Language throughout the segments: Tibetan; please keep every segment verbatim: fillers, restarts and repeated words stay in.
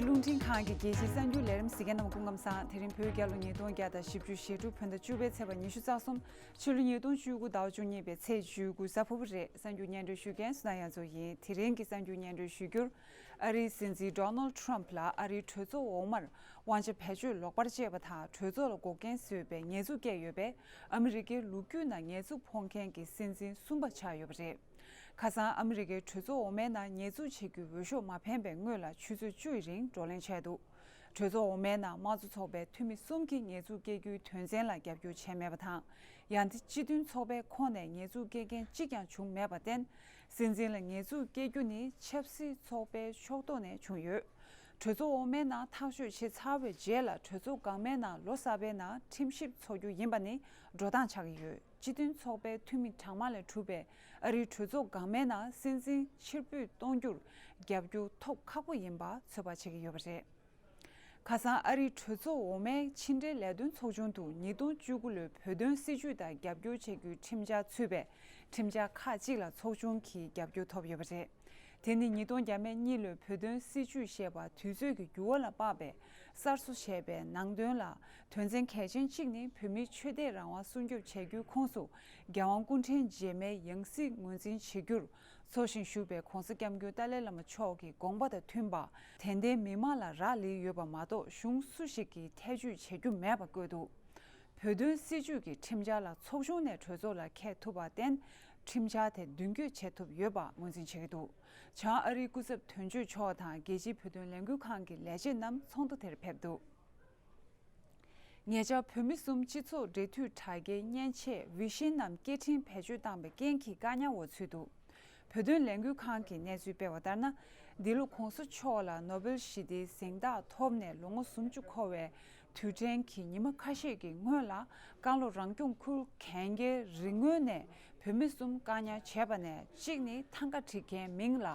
རླུང་འཕྲིན་ཁང་གི་རྒྱལ་སྤྱིའི་གསར་འགྱུར་ལས་རིམ་གཟིགས་མཁན་རྣམས་སྐུ་ཁམས་བཟང་། དེ་རིང་བོད་རྒྱལ་ལོ་ཉིས་སྟོང་བརྒྱ་དང་བཞི་བཅུ་ཞེ་དྲུག་བོད་ཟླ་བཅུ་པའི་ཚེས་པ་ཉི་ཤུ་རྩ་གསུམ། ཕྱི་ལོ་ཉིས་སྟོང་བཅུ་དགུ་ཟླ་བ་བཅུ་གཉིས་པའི་ཚེས་བཅུ་དགུ་གཟའ་ཕུར་བུ་རེད། གསར་འགྱུར་སྙན་སྒྲོན་ཞུ་མཁན་སུ་ན་ཡ་མཚོ་ཡིན། དེ་རིང་གི་གསར་འགྱུར་སྙན་སྒྲོན་ཞུ་རྒྱུར། ཨ་རིའི་སྲིད་འཛིན་ཌོ་ནལ་ཊམ་ཕ་ལ་ཨ་རིའི་གྲོས་ཚོགས་འོག་མར་དབང་ཆ་བེད་སྤྱོད་ལོག་པར་སྤྱད་པ་དང་གྲོས་ཚོགས་ལ་འགོག་རྐྱེན་བཟོས་པའི་ཉེས་འཛུགས་བཀལ་ཡོད་པས། ཨ་མི་རི་ཀའི་ལོ་རྒྱུས་ནང་ཉེས་འཛུགས་ཕོག་མཁན་གྱི་སྲིད་འཛིན་གསུམ་པ་ཆགས་ཡོད་པ་རེད། ཁ་སང་ཨ་མི་རི་ཀའི་གྲོས་ཚོགས་འོག་མའི་ནང་ཉེས་འཛུགས་བྱེད་རྒྱུའི་འོས་ཤོག་མ་འཕེན་པའི་སྔོན་ལ་ཆུ་ཚོད་བཅུ་ཡི་རིང་བགྲོ་གླེང་བྱས་འདུག་གྲོས་ཚོགས་འོག་མའི་ནང་དམངས་གཙོ་ཚོགས་པའི་འཐུས་མི་གསུམ་གྱིས་ཉེས་འཛུགས་བཀལ་རྒྱུའི་དོན་ཚན་ལ་རྒྱབ་སྐྱོར་བྱས་མེད་པ་དང་། ཡང་དེ་སྤྱི་མཐུན་ཚོགས་པའི་ཁོངས་ནས་ཉེས་འཛུགས་བཀལ་མཁན་གཅིག་ཀྱང་བྱུང་མེད་པར་བརྟེན། སྲིད་འཛིན་ལ་ཉེས་འཛུགས་བཀལ་རྒྱུ་ནི་ཆབ་སྲིད་ཚོགས་པའི་ཕྱོགས་གཏོགས་ནས་བྱུང་ཡོད། གྲོས་ཚོགས་འོག་མའི་ནང་ཐག་གཅོད་བྱས་ཚར་བའི་རྗེས་ལ་གྲོས་ཚོགས་འགག་མའི་ནང་ལོ་གསར་པའི་ནང་ཁྲིམས་ཞིབ་འཚོགས་རྒྱུ་ཡིན་པ་ནི་འགྲོ་སྟངས་ཆགས་ཀྱི་ཡོད། སྤྱི་མཐུན་ཚོགས་པའི་འཐུས་མི་གྲངས་མང་ལས་གྲུབ་པའི་ཨ་རིའི་གྲོས་ཚོགས་འགག་མའི་ནང་སྲིད་འཛིན་ཕྱིར་འབུད་གཏོང་རྒྱུར་རྒྱབ་སྐྱོར་ཐོབ་ཁག་པོ་ཡིན་པ་ཚོད་དཔག་བྱེད་ཀྱི་ཡོད་པ་རེད། ཁ་སང་ཨ་རིའི་གྲོས་ཚོགས་འོག་མའི་ཕྱི་འབྲེལ་ལས་དོན་ཚོགས་ཆུང་དུ་ཉིས་སྟོང་བཅུ་དགུ་ལོའི་བོད་དོན་སྲིད་བྱུས་དང་རྒྱབ་སྐྱོར་བྱེད་རྒྱུའི་ཁྲིམས་འཆར་ཚུད་པའི་ཁྲིམས་འཆར་ཁག་ཅིག་ལ་ཚོགས་ཆུང་གིས་རྒྱབ་སྐྱོར་ཐོབ་ཡོད་པ་རེད། དེ་ནི་ཉིས་སྟོང་བརྒྱ་མེད་གཉིས་ལོའི་བོད་དོན་སྲིད་བྱུས་ཞེས་པ་དུས་ཚོད་ཀྱི་འགྱུར་བ་ལ་དཔག་པའི་གསར་བཟོ་བྱས་པའི་ནང་དོན་ལ། དོན་ཚན་གལ་ཆེན་གཅིག་ནི་བོད་མིའི་ཆོས་དད་རང་དབང་སྲུང་སྐྱོབ་བྱ་རྒྱུའི་ཁོངས་སུ་རྒྱལ་དབང་སྐུ་ཕྲེང་རྗེས་མའི་ཡང་སྲིད་ངོས་འཛིན་བྱེད་རྒྱུར། འཚོ་ཞིང་བཞུགས་པའི་༧གོང་ས་༧སྐྱབས་མགོན་ཏཱ་ལའི་བླ་མ་མཆོག་གི་དགོངས་པ་དང་མཐུན་པ། དད་ལྡན་མི་མང་ལ་རག་ལས་ཡོད་པ་མ་གཏོགས་གཞུང་སུ་ཞིག་གིས་ཐེ་བྱུས་བྱེད་རྒྱུ་མེད་པ་བཀོད་འདུག་བོད་དོན་སྲིད་བྱུས་ཀྱི་ཁྲིམས་འཆར་ལ་ཚོགས་ཆུང་ནས་གྲོས་ཚོགས་ལ་འཁྱེར་ཐུབ་པར་བརྟེན། ཁྲིམས་འཆར་དེ་མདུན་སྐྱོད་བྱེད་ཐུབ་ཡོད་པ་ངོས་འཛིན་བྱེད་ཀྱི་འདུག་བྱང་ཨ་རིའི་སྐུ་ཚབ་དོན་གཅོད་མཆོག་དང་རྒྱལ་སྤྱིའི་བོད་དོན་ལས་འགུལ་ཁང་གི་ལས་བྱེད་རྣམས་ཚོགས་འདུ་དེར་ཕེབས་འདུག་ཉེ་ཆར་བོད་མི་གསུམ་སྤྱི་ཚོགས་འབྲེལ་མཐུད་དྲ་རྒྱའི་མཉེན་ཆས་ཝི་ཤིན་ནམ་སྐད་འཕྲིན་བེད་སྤྱོད་བཏང་བའི་རྐྱེན་གྱིས་བཀག་ཉར་འོག་ཚུད་འདུག་བོད་དོན་ལས་འགུལ་ཁང་གིས་གནས་ཚུལ་སྤེལ་བ་ལྟར་ན། འདི་ལོ་༧གོང་ས་མཆོག་ལ་ནོ་བེལ་ཞི་བདེའི་གཟེངས་རྟགས་ཐོབ་ནས་ལོ་ངོ་སུམ་ཅུ་འཁོར་བའི་དུས་དྲན་གྱི་ཉི་མ་ཁ་ཤས་ཀྱི་སྔོན་ལ། རྐང་ལོ་རང་སྐྱོང་ཁུལ་གན་རྐྱལ་རི་ངོས་ནས་བོད་མི་གསུམ་བཀག་ཉར་བྱས་པ་ནས། གཅིག་ནི་ཐང་ག་འགྲིག་མཁན་མིང་ལ་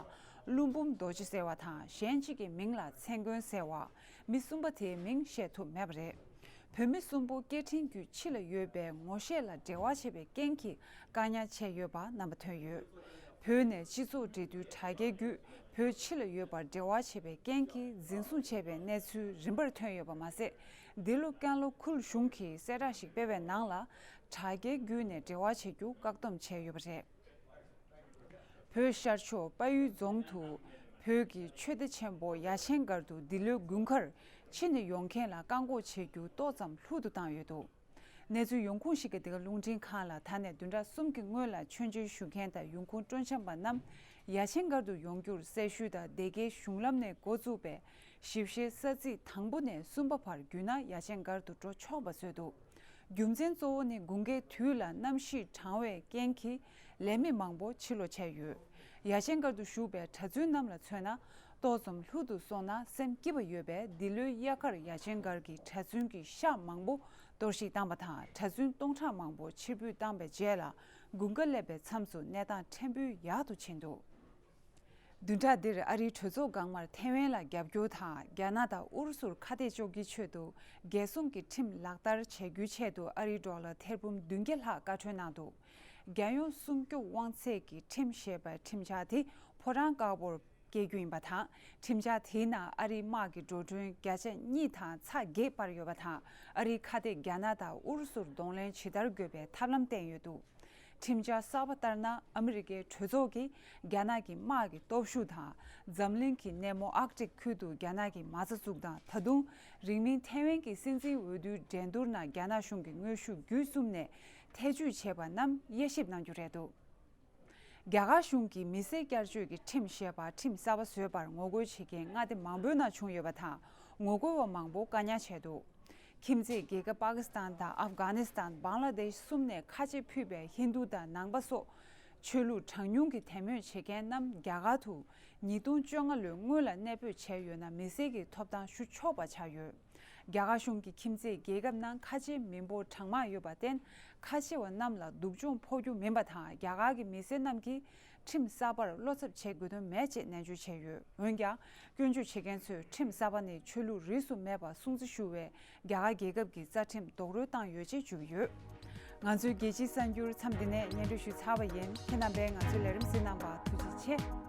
ཀླུ་འབུམ་རྡོ་རྗེ་ཟེར་བ་དང་། གཞན་གཅིག་གི་མིང་ལ་ཚེ་མགོན་ཟེར་བ། མི་གསུམ་པ་དེའི་མིང་བཤད་ཐུབ་མེད་པ་རེད། བོད་མི་གསུམ་པོ་སྐད་འཕྲིན་བརྒྱུད་ཕྱི་ལ་ཡོད་པའི་ངོ་ཤེས་ལ་འབྲེལ་བ་བྱས་པའི་རྐྱེན་གྱིས་བཀག་ཉར་བྱས་ཡོད་པ་རྣམ་པ་ཐོན་ཡོད། བོད་ནས་སྤྱི་ཚོགས་འབྲེལ་མཐུད་དྲ་རྒྱའི་བརྒྱུད་བོད་ཕྱི་ལ་ཡོད་པར་འབྲེལ་བ་བྱས་པའི་རྐྱེན་གྱིས་འཛིན་བཟུང་བྱས་པའི་གནས་ཚུལ་རིམ་པར་ཐོན་ཡོད་པ་མ་ཟད། འདི་ལོ་ཀན་ལྷོ་ཁུལ་གཞུང་གིས་གསལ་བསྒྲགས་ཤིག་སྤེལ་བའི་ནང་ལ། དྲ་རྒྱའི་བརྒྱུད་ནས་འབྲེལ་བ་བྱེད་རྒྱུ་བཀག་སྡོམ་བྱས་ཡོད་པ་རེད། བོད་ཤར་ཕྱོགས་དཔལ་ཡུལ་རྫོང་དུ་བོད་ཀྱི་ཆོས་སྡེ་ཆེན་པོ་ཡ་ཆེན་སྒར་དུ་འདི་ལོའི་དགུན་ཁར་ཕྱི་ནས་ཡོང་མཁན་ལ་བཀག་འགོག་བྱེད་རྒྱུ་ཏོག་ཙམ་ལྷུག་ཏུ་བཏང་ཡོད་འདུག་གནས་ཚུལ་ཡོང་ཁུངས་ཤིག་གིས་འདི་ག་རླུང་འཕྲིན་ཁང་ལ་ད་ནས་བདུན་ཕྲག་གསུམ་གྱི་སྔོན་ལ་མཆོད་མཇལ་ཞུ་མཁན་དང་ཡོང་ཁུངས་སྤྲོ་འཆམ་པ་རྣམས་ཡ་ཆེན་སྒར་དུ་ཡོང་རྒྱུར་སྲི་ཞུ་དང་སྡེ་དགེའི་གཞུང་ལམ་ནས་འགོ་བཙུགས་པའི་ཞིབ་བཤེར་ས་ཚིགས་དང་པོ་ནས་གསུམ་པ་བར་བརྒྱུད་ན་ཡ་ཆེན་སྒར་དུ་འགྲོ་ཆོག་པ་བཟོས་འདུག་རྒྱུ་མཚན་གཙོ་བོ་ནི་དགུན་ཁའི་དུས་ལ་གནམ་གཤིས་གྲང་བའི་རྐྱེན་གྱིས་ལས་མི་མང་པོ་ཕྱིར་ལོག་བྱས་ཡོད། ཡ་ཆེན་སྒར་དུ་བཞུགས་པའི་གྲྭ་བཙུན་རྣམས་ལ་མཚོན་ན། ཏོག་ཙམ་ལྷུག་ཏུ་སོང་ན་སེམས་སྐྱིད་པ་ཡོད་པས། འདི་ལོའི་དབྱར་ཁར་ཡ་ཆེན་སྒར་གྱི་གྲྭ་བཙུན་གྱི་ཤག་མང་པོ་གཏོར་བཤིག་བཏང་བ་དང་། གྲྭ་བཙུན་སྟོང་ཕྲག་མང་པོ་ཕྱིར་འབུད་བཏང་བའི་རྗེས་ལ། དགུན་ཁ་སླེབས་པའི་མཚམས་སུ་གནས་སྟངས་ཕྲན་བུ་ཡག་ཏུ་ཕྱིན་འདུག་བདུན་ཕྲག་འདིར་ཨ་རིའི་གྲོས་ཚོགས་འགག་མར་ཐེ་ཝན་ལ་རྒྱབ་སྐྱོར་དང་། རྒྱ་ནག་དང་ཨུ་རུ་སུར་ཁ་གཏད་གཅོག་གི་ཆེད་དུ་རྒྱལ་སྲུང་གི་ཁྲིམས་ལག་བསྟར་བྱེད་རྒྱུའི་ཆེད་དུ་ཨ་རིའི་ཌོ་ལར་ཐེར་འབུམ་བདུན་བརྒྱ་ལྷག་བཀའ་འཁྲོལ་གནང་འདུག་རྒྱལ་ཡོངས་སྲུང་སྐྱོབ་དབང་ཚད་ཀྱི་ཁྲིམས་ཞེས་པའི་ཁྲིམས་འཆར་དེ་ཕོ་བྲང་དཀར་པོར་སྐྱེལ་རྒྱུ་ཡིན་པ་དང་། ཁྲིམས་འཆར་དེའི་ནང་ཨ་རིའི་དམག་གི་འགྲོ་གྲོན་བརྒྱ་ཆ་གཉིས་དང་ཚེག་བརྒྱད་སྤར་ཡོད་པ་དང་། ཨ་རིའི་ཁ་གཏད་རྒྱ་ནག་དང་ཨུ་རུ་སུར་གདོང་ལེན་ཇི་ལྟར་དགོས་པའི་ཐབས་ལམ་བསྟན་ཡོད་འདུག་ཁྲིམས་འཆར་གསར་པ་ལྟར་ན། ཨ་མི་རི་ཀའི་གྲོས་ཚོགས་ཀྱིས་རྒྱ་ནག་གི་དམག་གི་སྟོབས་ཤུགས་དང་། འཛམ་གླིང་གི་སྣེ་མོ་ཨག་ཀྲིག་ཁུལ་དུ་རྒྱ་ནག་གི་མ་རྩ་བཙུགས་དང་། ད་དུང་རིང་མིན་ཐེ་ཝན་གྱི་སྲིད་འཛིན་འོས་བསྡུའི་འགྲན་བསྡུར་ནང་རྒྱ་ནག་གཞུང་གི་དངོས་ཤུགས་བརྒྱུད་གསུམ་ནས་ཐེ་ཇུས་བྱས་པ་རྣམས་དབྱེ་ཞིབ་གནང་རྒྱུ་རེད་འདུག་རྒྱ་གར་གཞུང་གིས་མི་སེར་བསྐྱར་བཅོས་ཀྱི་ཁྲིམས་ཞེས་པ་ཁྲིམས་གསར་པ་བཟོས་པར་ངོ་རྒོལ་བྱེད་མཁན་མངའ་སྡེ་མང་པོའི་ནང་བྱུང་ཡོད་པ་དང་། ངོ་རྒོལ་བ་མང་པོ་བཀག་ཉར་བྱས་འདུག་ཁྱིམ་མཚེས་རྒྱལ་ཁབ་པ་ཀི་སི་ཐན་དང་ཨབ་གྷ་ནི་སི་ཐན། བང་ལ་དེཤ་གསུམ་ནས་ཁ་ཆེ་ཕུད་པའི་ཧིན་རྡུ་དང་ནང་པ་སོགས་ཆོས་ལུགས་གྲངས་ཉུང་གི་དད་མོས་བྱེད་མཁན་རྣམས་རྒྱ་གར་དུ་ཉིས་སྟོང་བཅོ་ལྔ་ལོའི་སྔོན་ལ་གནས་སྤོས་བྱས་ཡོད་ན། མི་སེར་གྱི་ཐོབ་ཐང་ཞུ་ཆོག་པ་ཆགས་ཡོད། རྒྱ་གར་གཞུང་གིས་ཁྱིམ་མཚེས་རྒྱལ་ཁབ་ནང་ཁ་ཆེའི་མི་འབོར་གྲངས་མང་ཡོད་པར་བརྟེན། ཁ་ཆེ་བ་རྣམས་ལ་སྡུག་སྦྱོང་ཕོག་རྒྱུ་མིན་པ་དང་། རྒྱ་གར་གྱི་མི་སེར་རྣམས་ཀྱིས་ཁྲིམས་གསར་པར་བློ་འཚབ་བྱེད་དགོས་དོན་མེད་ཅེས་ནན་བརྗོད་བྱས་ཡོད། འོན་ཀྱང་། སྐྱོན་བརྗོད་བྱེད་མཁན་ཚོས་ཁྲིམས་གསར་པ་ནི་ཆོས་ལུགས་རིས་སུ་མེད་པ་སྲུང་བརྩི་ཞུ་བའི་རྒྱ་གར་རྒྱལ་ཁབ་ཀྱི་རྩ་ཁྲིམས་རྡོག་རོལ་བཏང་ཡོད་ཅེས་བརྗོད་ཀྱི་ཡོད། ང་ཚོའི་རྒྱལ་སྤྱིའི་གསར་འགྱུར་མཚམས་འདི་ནས་སྙན་སྒྲོན་ཞུས་ཚར་བ་ཡིན། ཁྱེད་རྣམ་པས་ང་ཚོའི་ལས་རིམ་གཟིགས་གནང་བར་ཐུགས་རྗེ་ཆེ།